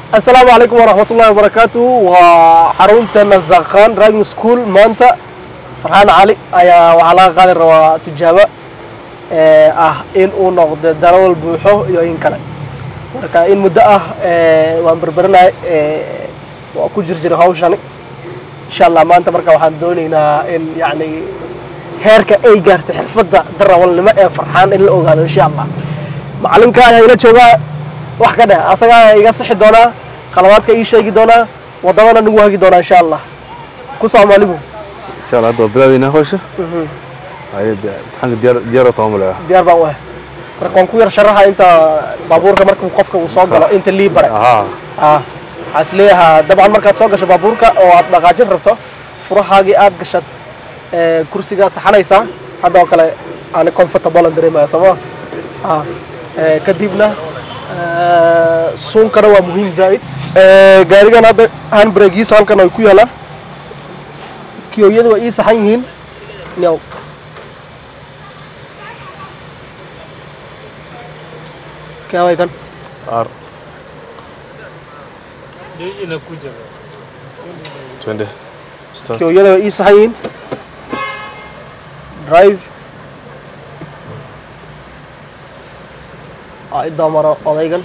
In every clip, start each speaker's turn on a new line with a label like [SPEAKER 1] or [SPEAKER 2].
[SPEAKER 1] Asalaamu calaykum waraxmatullahi wabarakaatu. Waa xarunta Nazaqan Driving School. Maanta Farxaan Cali ayaa waxaa laga qaadi rabaa tijaabo ah in uu noqdo darawal buuxo iyo in kale. Marka in muddo ah waan berberanay, waa ku jir jiray hawshani. Insha Allah maanta marka waxaan doonaynaa in yacni heerka ay gaartay xirfadda darawalnimo ee Farxaan in la ogaado, insha Allah. Macalinka ayaa ila joogaa, wax ka dheh, asagaa iga sixi doonaa qaladaadka, ii sheegi doonaa waddadana, nagu hagi doonaa, insha Allah. Ku soco, maalimu.
[SPEAKER 2] Insha Allah hadda waa bilaabeynaa hawsha. Hay'adda imtixaanka diyaar diyaar oo toban malaya.
[SPEAKER 1] Diyaar baan u ahay. Marka waan ku yar sharaxa inta baabuurka markuu qofka uu soo galo inta lii bare. Waxaa is leeyahaa dabcan markaad soo gasho baabuurka oo aad dhaqaajin rabto, furahaagii aad gashad, kursigaad saxanaysaa. Hadda oo kale ani comfortable aan dareemaya, sooma? Kadibna suunkana waa muhiim zaa'id. Gaarigan hadda handbrakegiisa halkan ay ku yaalaa, kiyoyadu waa ii saxan yihiin. Now kaway kan.
[SPEAKER 2] R. Twende. Start.
[SPEAKER 1] Kiyoyada waa ii saxan yihiin. Drive aa i damaro odaygan.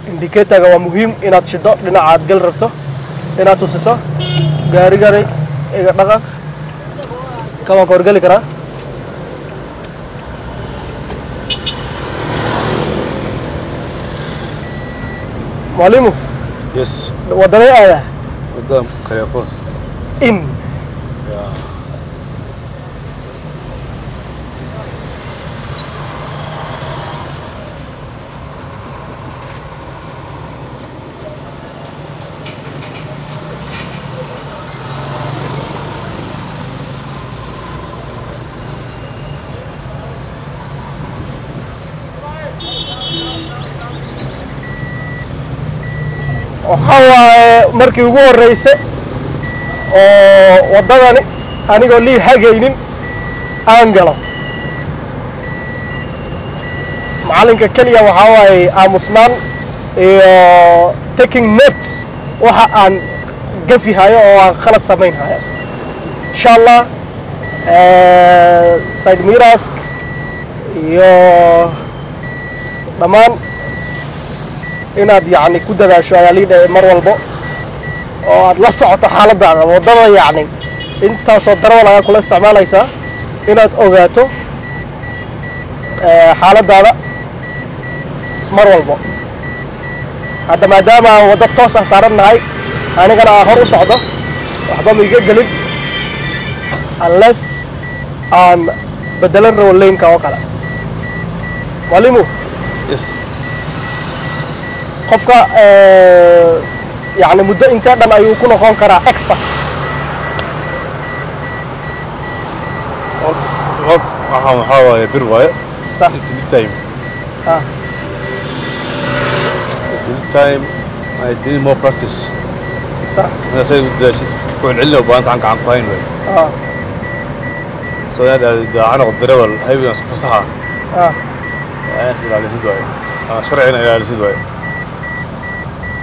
[SPEAKER 1] Indicatorga waa muhiim inaad shido dhinaca aad gal rabto inaad tusiso gaarigani. Iga dhaqaq kan waan ka horgeli karaa. Mwalimu.
[SPEAKER 2] Yes.
[SPEAKER 1] Waddaday aadaa?
[SPEAKER 2] Wadada Kariakoo.
[SPEAKER 1] In waxaa waaye markii ugu horreysay oo waddadani anigoo lii hagaynin aan galo. Macallinka keliya waxaa waaye aamusnaan iyo taking notes waxa aan gafi hayo oo aan khalad samayn hayo, insha Allah. Side mirrors iyo dhammaan inaad yacni ku dadaasho ayaa lii dhahay mar walbo oo aad la socoto xaaladdaada waddada. Yacni intaasoo darawal ayaa kula isticmaalaysaa inaad ogaato xaaladdaada mar walbo. Hadda maadaama aan waddo toos ah saaran nahay, anigana aan hor u socdo, waxba ma iga gelin unless aan bedelan rabo lane-ka oo kale. Mwalimu.
[SPEAKER 2] Yes.
[SPEAKER 1] Qofka yacni muddo intee dhan ayuu ku noqon karaa expert?
[SPEAKER 2] Waxaan waxaa waaye bir waaye.
[SPEAKER 1] Sax.
[SPEAKER 2] It need time. It need time and it need more practice. Inaad sayid u dadaashid, ku celcelin u baahan tahay, gacan ku hayn waay. So inaad aadid canaq darawal highway isku fasaxa waa inaad is ilaalisid waaye. Sharcigana ilaalisid waaye.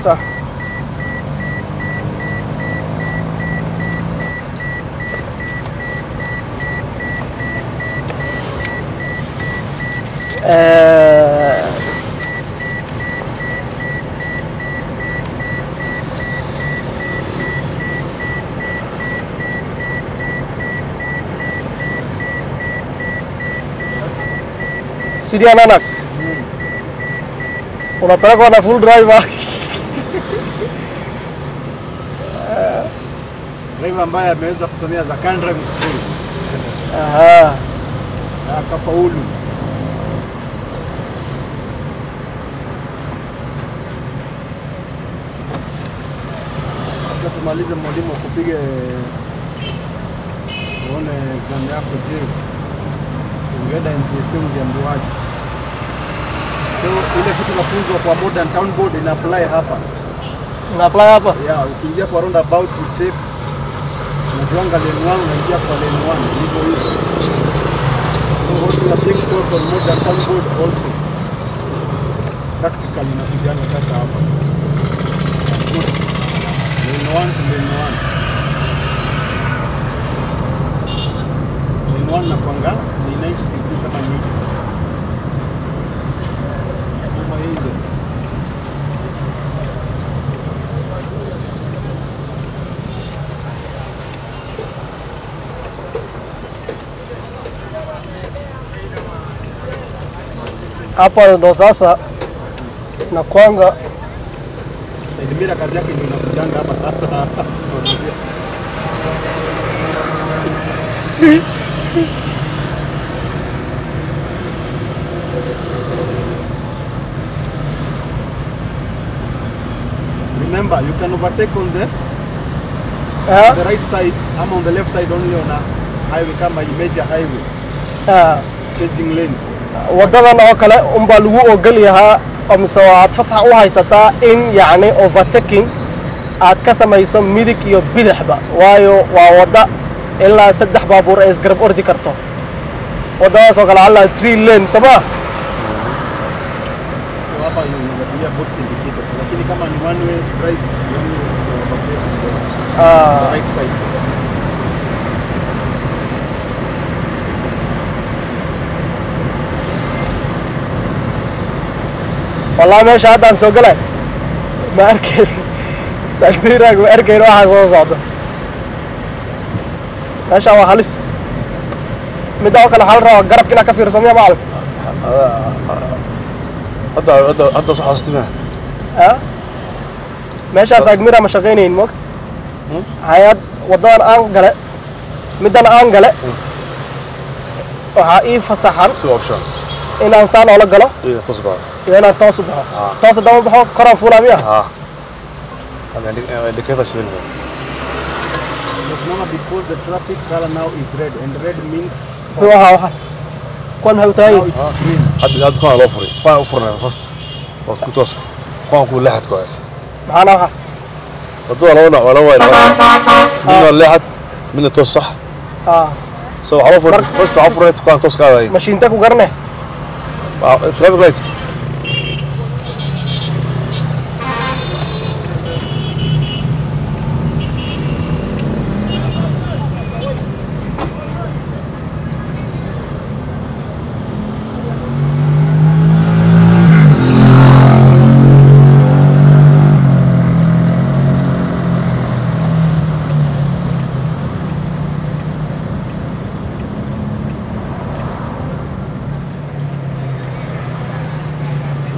[SPEAKER 1] Sax. Sidia Nanak. Unapelekwa na full driver.
[SPEAKER 3] Driver ambaye ameweza kusomea Zakan Driving School na akafaulu. Kabla tumalize, mwalimu akupige uone exam yako, je, ungeenda NTSA ungeambiwaje? So ile kitu nafunzwa kwa Modern Town Board ina apply hapa.
[SPEAKER 1] Una apply hapa?
[SPEAKER 3] Yeah, ukiingia kwa roundabout you take, unajuanga lane 1, unaingia kwa lane 1, hivyo hivyo. So what you are being taught on motor town board also. Practically inakujanga sasa hapa. Good. Lane 1 to lane 1. Lane 1 nakwanga ni 90 degrees ama ni 80. Kama hizo.
[SPEAKER 1] Hapa ndo sasa nakwanga
[SPEAKER 3] side mirror kazi yake ndio inakujanga hapa sasa. Remember, you can overtake on the the right side, I'm on the left side only on a highway kama major highway. Changing lanes.
[SPEAKER 1] Wadadan oo kale unbaa lagu ogol yahaa mise aad fasax u haysataa in yacni overtaking aad ka samayso midig iyo bidixba, waayo waa wadda ilaa 3 baabuur ay isgarab ordi karto. Waddadaas oo kale alla 3 lane sama.
[SPEAKER 3] So hapa unatumia both indicators, lakini kama ni one way drive you only overtake on the right side.
[SPEAKER 1] Wallahi meesha haddaan soo galay ma arkayn side mirror ma arkayn waxa soo socda. Meesha waa halis. Midda oo kale waxaa la rabaa garabka inaad ka fiirso miya macalin?
[SPEAKER 2] Hadda hadda hadda soo xasuustay ma?
[SPEAKER 1] Meeshaas side mirror ma shaqaynayn moogta? Hay'ad waddadan aan gale, middan aan gale waxaa ii fasaxan
[SPEAKER 2] two option
[SPEAKER 1] inaan saan oola galo
[SPEAKER 2] iyo toos baxo
[SPEAKER 1] iyo inaan toos u baxo. Toos haddaan u baxo koraan fuulaa miya?
[SPEAKER 2] Indicator shidan.
[SPEAKER 3] Yes, mama, because the traffic color now is red, and red means
[SPEAKER 1] Muxuu ahaa waxan? Kuwan maxay u tahay?
[SPEAKER 3] Now it's green.
[SPEAKER 2] Hadda hadda kuwaan loo furay, kuwaan u furnay first waa ku tooska, kuwaan ku leexadka waay.
[SPEAKER 1] Maxaana waxaas?
[SPEAKER 2] Waddada laba dhinac waa laba waay, midna waa leexad midna toos sax. So waxaa loo furay first, waxaa furay kuwaan tooska aadayay.
[SPEAKER 1] Mashiinta ku garane?
[SPEAKER 2] Traffic light.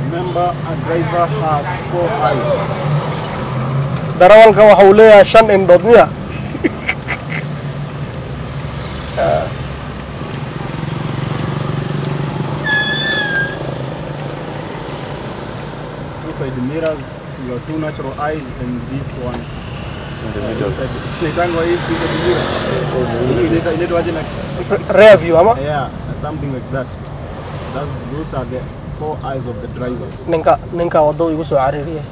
[SPEAKER 3] Remember, a driver has 4 eyes.
[SPEAKER 1] Darawalka waxa uu leeyahay 5 indhood miya?
[SPEAKER 3] Two side mirrors, your 2 natural eyes, and this one
[SPEAKER 2] In the middle.
[SPEAKER 3] Inaitangwa hii two side mirror. Inaitwa aje na
[SPEAKER 1] Rear view ama?
[SPEAKER 3] Yeah, something like that. Those are the 4 eyes of the driver.
[SPEAKER 1] Ninka waddada igu soo cariiriyay.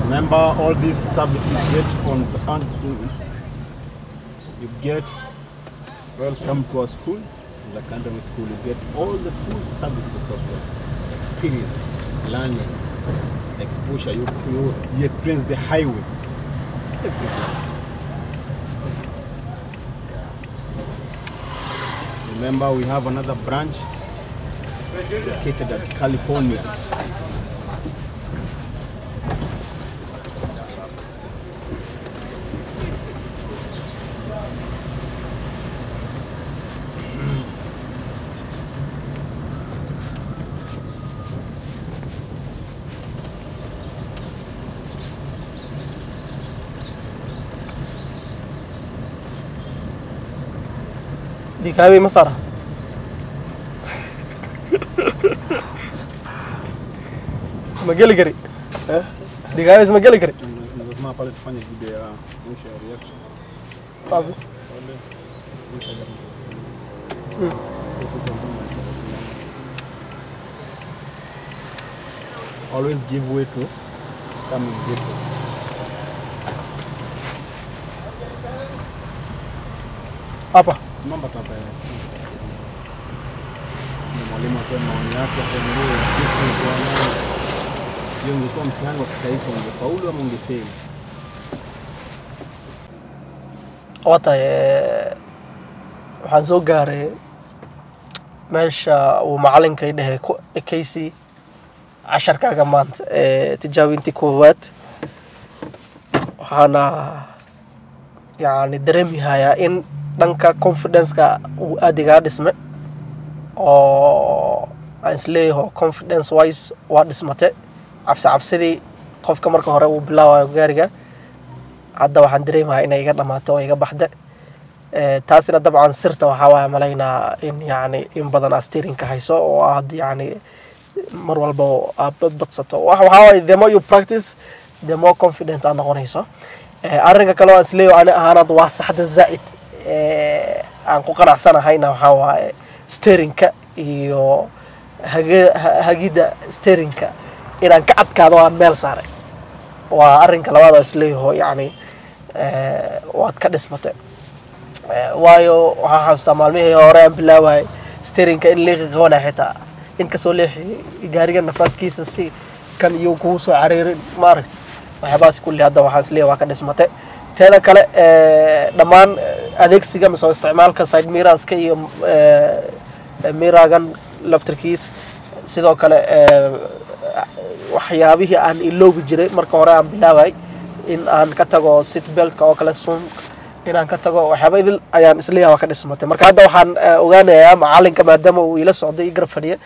[SPEAKER 3] Remember, all these services get on, you get welcome to our school, the academy school. You get all the full services of the experience, learning, exposure. You experience the highway. Everything. Yeah. Remember, we have another branch located at California.
[SPEAKER 1] Dikawi ma saara? Isma geli kari? Dikawi isma geli kari?
[SPEAKER 3] Lazima pale tufanye video ya mwisho ya reaction.
[SPEAKER 1] Wapi?
[SPEAKER 3] This side hapo. Always give way to coming vehicle.
[SPEAKER 1] Hapa.
[SPEAKER 3] Simama tu hapa. Ni mwalimu atoe maoni yake atuambie kitu kwa nani. Je, ungekuwa mtihani wa kitaifa ungefaulu ama ungefeli?
[SPEAKER 1] Waa tahay, waxaan soo gaaray meesha uu macalinkay dhahay ku ekaysi casharkaaga maanta ee tijaabintii koowaad. Waxaana yacni dareemi hayaa in dhanka confidence-ka uu aad igaa dhisme oo aan isleeyaho confidence wise waa dhismate. Cabsi cabsidii qofka marka hore uu bilaabayo gaariga hadda waxaan dareemayaa inay iga dhamaato oo iga baxda. Taasina dabcan sirta waxaa waaye malaynaa in yacni in badan aad steering-ka hayso oo aad yacni mar walba oo aad badbadsato. Waxaa waaye the more you practice, the more confident aad noqonayso. Arrinka kale oo aan isleeyaho ani ahaan hadda waa saxda zaa'id aan ku qanacsanahayna waxaa waaye steering-ka iyo hagidda steering-ka inaan ka adkaado oo aan meel saaray. Waa arrinka labaad oo isleeyaho yacni waad ka dhismatay. Waayo waxaan xasuustaa maalmihii hore aan bilaawayay steering-ka in liiqi qabanaya, xitaa inkastoo leexi gaariga nafaaskiisa si kan iyo kugu soo cariirin, maaragtay, waxyaabahaas kulli hadda waxaan isleeyahay waa ka dhismatay. Teeda kale, dhammaan adeegsiga mise isticmaalka side mirrorska iyo mirrorgan laftirkiis, sidoo kale waxyaabihii aan iloobi jiray marka hore aan bilaaway in aan ka tago seat beltka oo kale, sun inaan ka tago, waxyaaba idil ayaan isleeyahay waa ka dhismatay. Marka hadda waxaan ogaanayaa macalinka, maadaama uu ila socday, i garab fadhiya,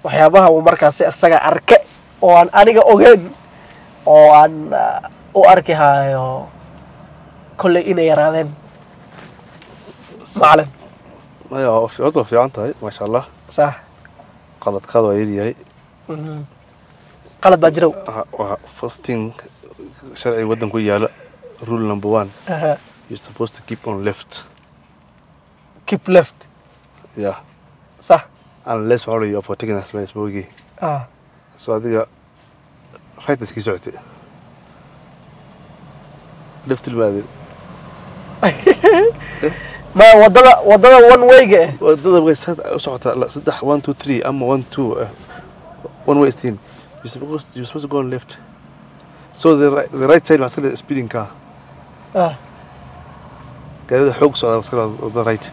[SPEAKER 1] waxyaabaha uu markaasi isaga arke oo aan aniga ogeyn oo aan u arki hayo kolley inay yaraadeen, macalin.
[SPEAKER 2] Maya, horta waa fiican tahay, maasha Allah. Qaladkaada waa yaryahay.
[SPEAKER 1] Qalad baa jirow.
[SPEAKER 2] Waa first thing sharciga waddanku yaala, rule number one, you're supposed to keep on left.
[SPEAKER 1] Keep left.
[SPEAKER 2] Yeah. Unless waxaa you overtaking us moogi. So adiga right iskii socotay, left ilmaadin.
[SPEAKER 1] Ma wadada one wayga eh?
[SPEAKER 2] Wadada way u socotaa saddex, one two three ama one two, one way steam, you're supposed to go on left. So the right side maxaa iska speeding car, gaarida xoog socda iska the right.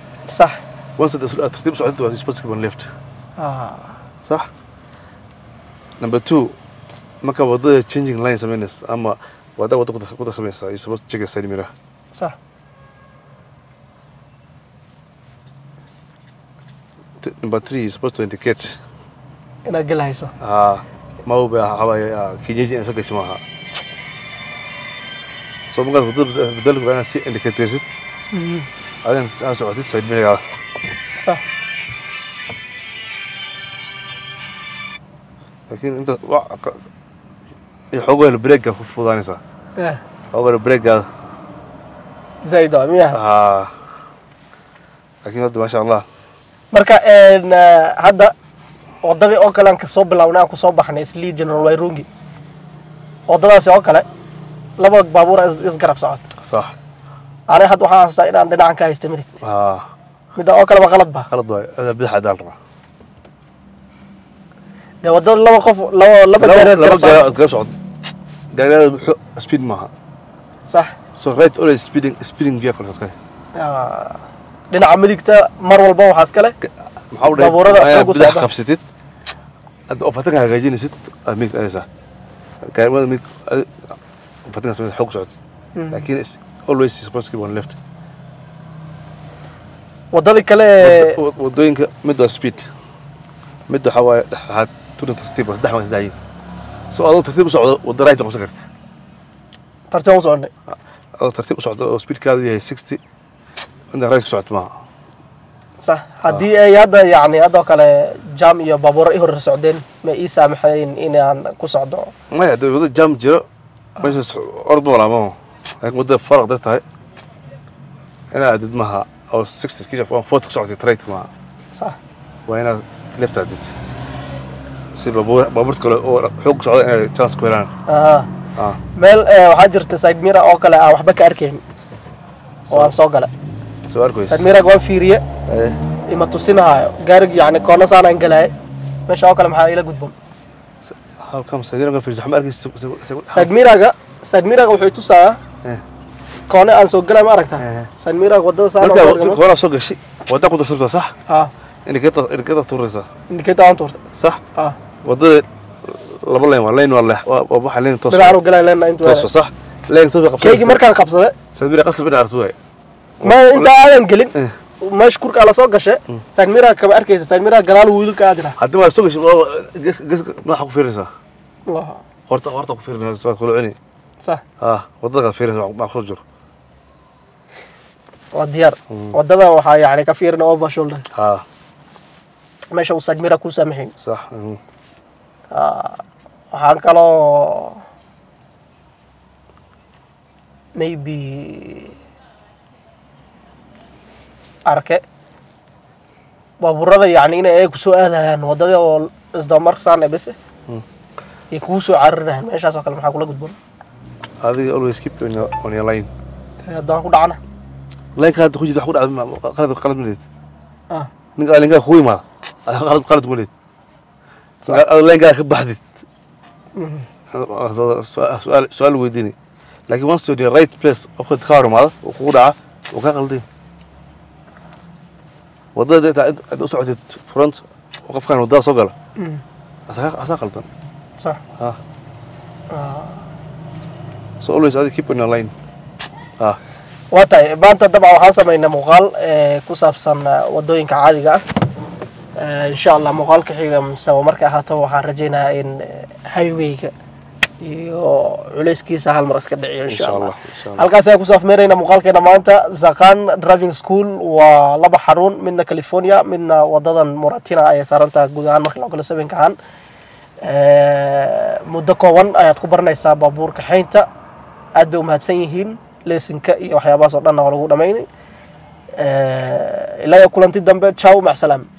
[SPEAKER 2] Once aad tartiib socotid, you're supposed to keep on left. Sax. Number two, marka wadada changing line samaynaysa ama wada ku darsamaysa, you're supposed to check your side mirror. Number three, you're supposed to indicate.
[SPEAKER 1] Inaad gelahayso.
[SPEAKER 2] Ah, ma hubi, waxaa waaye kienyeji inaad soo gashay maaha. So markaad wadada bedel waa inaad si indicate geysid, adigan aad socotid side mirror. Laakiin inta iyo xoogoo break ku fududaanaysaa. Xoogoo break.
[SPEAKER 1] Zaid waa miya?
[SPEAKER 2] Ah, laakiin hadda maasha Allah.
[SPEAKER 1] Marka hadda wadadii oo kale aan kasoo bilownay, aan kusoo baxnay Islii General Wairungi, wadadaasi oo kale laba baabuur isgarab socota. Aniga hadda waxaan xasuustaa inaan dhinacan ka haystay midigta. Midda oo kale ba qalad ba?
[SPEAKER 2] Qalad waay, ada bidix adaal rabaa.
[SPEAKER 1] Dee wadada laba qof, laba gaari
[SPEAKER 2] laba
[SPEAKER 1] isgarab socota.
[SPEAKER 2] Gaari garab socod, gaariga wuxuu speed maaha. So right always speeding vehicles iskale.
[SPEAKER 1] Ah, dhinaca midigta mar walba waxaa iskale
[SPEAKER 2] maxaa u dhahay?
[SPEAKER 1] Baabuurada
[SPEAKER 2] waa inaad
[SPEAKER 1] xoog u
[SPEAKER 2] bidix
[SPEAKER 1] socda.
[SPEAKER 2] Qabsatid hadda overtake hagaajinaysid, aad midigta aadaysaa, gaarimada midig overtake samaysa xoog socod, laakiin always you're supposed to keep on left.
[SPEAKER 1] Wadadii kale
[SPEAKER 2] Wadooyinka mid waa speed, mid waxaa waaye dhexdhexaad, tuna tartiib waa saddex, waa saddex. So adoo tartiib u socdo wadda right qabsan kartid.
[SPEAKER 1] Tartiib u soconay.
[SPEAKER 2] Adoo tartiib u socdo oo speedkaadu yahay 60, inta right ku socoto maaha.
[SPEAKER 1] Sax, haddii ay hadda yacni haddoo kale jam iyo baabuuro i hor socdeen, ma ii saamaxayn inaan ku socdo?
[SPEAKER 2] Maya, hadii wadda jam jiro meeshaas orod ma walaamo, laakiin waddada faraq day tahay. Inaad aadid maaha oo 60 kisha 40 ku socotay right maaha.
[SPEAKER 1] Sax.
[SPEAKER 2] Waa inaad left aadid si baabuurta kale oo xoog socda inay chance ku helaan.
[SPEAKER 1] Meel waxaa jirta side mirror oo kale aan waxba ka arkayn oo aan soo gala.
[SPEAKER 2] Soo arkaysa.
[SPEAKER 1] Side mirror waan fiiriye. Ima tusinaayo gaarig yani koona saan aan galay meesha oo kale maxaa ila gudban?
[SPEAKER 2] How come side mirror fiiriso ma arkaysa?
[SPEAKER 1] Side mirror wuxuu tusayaa koona aan soo galay ma aragtaa? Side mirror wadada saan
[SPEAKER 2] marka koona soo gashay wadada ku darsabta sax? Indicator tuuraysa.
[SPEAKER 1] Indicator aan tuurta.
[SPEAKER 2] Sax? Wadada laba lane waa lane waa waxa lane toos.
[SPEAKER 1] Dhinaca u galay lane intuu
[SPEAKER 2] toos sax? Lane toos qabsay.
[SPEAKER 1] Kaygi markaan qabsaday
[SPEAKER 2] side mirror qasab in aragto waay.
[SPEAKER 1] Ma inta aadan gelin meesha kurka la soo gashay side mirror kama arkaysa, side mirror gadaal wiilka aad jira.
[SPEAKER 2] Hadii waa soo gashay ges madaxa ku fiirinaysaa. Horta ku fiirinaysaa soo kula cuni.
[SPEAKER 1] Sax.
[SPEAKER 2] Wadada ka fiirinaysaa ma ku jiro.
[SPEAKER 1] Waa diyaar. Wadada waxa yani ka fiirin over shoulder. Meesha uu side mirror ku saamaxin.
[SPEAKER 2] Sax.
[SPEAKER 1] Waxaan kaloo maybe arke baabuurada yani inay ay ku soo aadayaan wadada oo isdamarsan bas ay ku soo cararayaan meeshaas oo kale maxaa kula gudboon?
[SPEAKER 2] Adiga always keep on your line.
[SPEAKER 1] Haddaan ku dhacna
[SPEAKER 2] line ka ku jiro wax ku dhacdo qalad ma leed. Ninka line ka ku imaada qalad ma leed. Line ka ka baxdid. Su'aal weydiini. Laakiin once you're in the right place qofka ka hormaada oo kugu dhaca oo ka qalday wadada inta u socotid front oo qofkan wadada soo gala asaa qaldan.
[SPEAKER 1] Sax.
[SPEAKER 2] So always adiga keep on your line.
[SPEAKER 1] Waa tahay maanta dabcan waxaan samaynay muuqaal ku saabsan wadooyinka caadiga ah. Insha Allah muuqaalka xiga mise markay ahaato waxaan rajaynayaa in highwayga iyo culeyskiisa hal mar iska dhiciyo insha Allah. Halkaas ayaan kusoo afmeerayna muuqaalkeena maanta. Zaqan Driving School waa laba xarun, midna California midna wadadan Muratina ayay saarantahay guud ahaan marka loo kala sawinka ahaan. Muddo kooban ayaad ku baranaysaa baabuur kaxaynta. Aad bay u mahadsan yihiin leesinka iyo waxyaabahaas oo dhanna waa lagu dhamaynay. Ilaa iyo kulanti dambe, ciao, mac salaam.